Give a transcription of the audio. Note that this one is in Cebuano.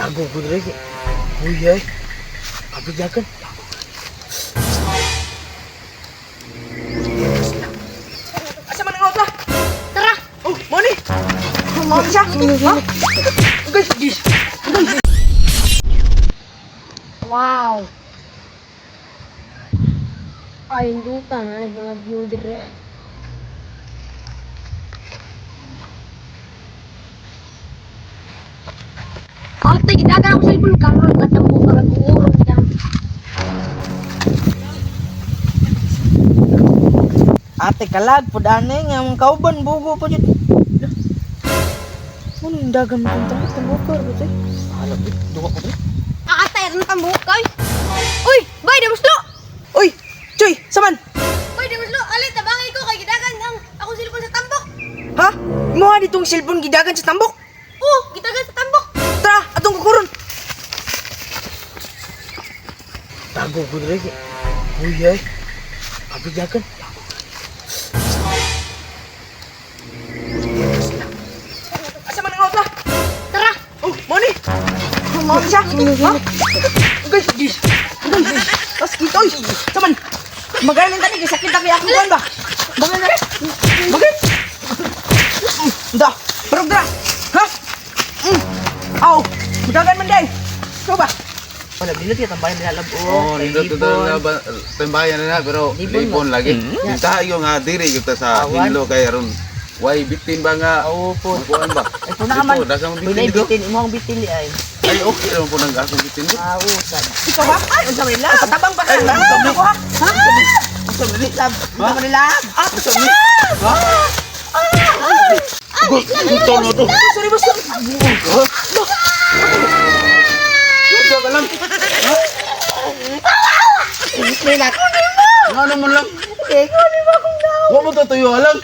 Tago ko diri. Uy ay. Kabijakan. Asa man ang auto? Tara! Oh, money. Mo ni siya. Ha? Guys, guys. Wow! Ay, duta na mga view dire. Ate, gidagan ako sa cellphone karon at ang buka nag-uurong siya. Ate kalag pud ani nga mga kauban bugo pa jud. Ano yung dagan mo kung tambok tambokar ba tay? Hala, duwa ko diri. Ah, ate, ano tambok kay? Uy, bay, damuslo! Uy, Choy, saman. Bay, damuslo! Ali, tabangay ko kay gidagan ang akong cellphone sa tambok. Ha? Mo ditong cellphone gidagan sa tambok? Oh, gidagan sa tambok. Tara, atong kukuron. Tago ko diri. Uy ay. Kabijakan. Asa man ang auto? Tara! Oh, money. Mo ni siya. Ha? Guys, guys. Guys. Tas kitoy. Saman. Magaling tani kay sakit kay akong kuan ba? Bagay na. Bagay. Da. Pero dra. Ha? Aw, mudagan man day. Ikaw ba? Wala dili tiya tambayan nila lab. Oh, nindot to na ba tambayan na na pero Libon libon lagi. Kita yo nga diri kita sa Awan. Hinlo kay aron way bitin ba nga Oo po. makuan ba? Ay po na man. Dito, dasang bitin Dunay dito. bitin imong bitin di ay. Ay okay ra po nang akong bitin do. Ah, usad. Ikaw ba? Ay, unsa may lab? Patabang pa ka. Ako ha? Ha? Unsa may lab? Unsa may lab? Ah, unsa may? Ha? Gusto no to. Sorry, boss. Gusto ka lang. May na. Ngano man lang. Eh, kunin mo akong daw. Wa mo to tuyo alang.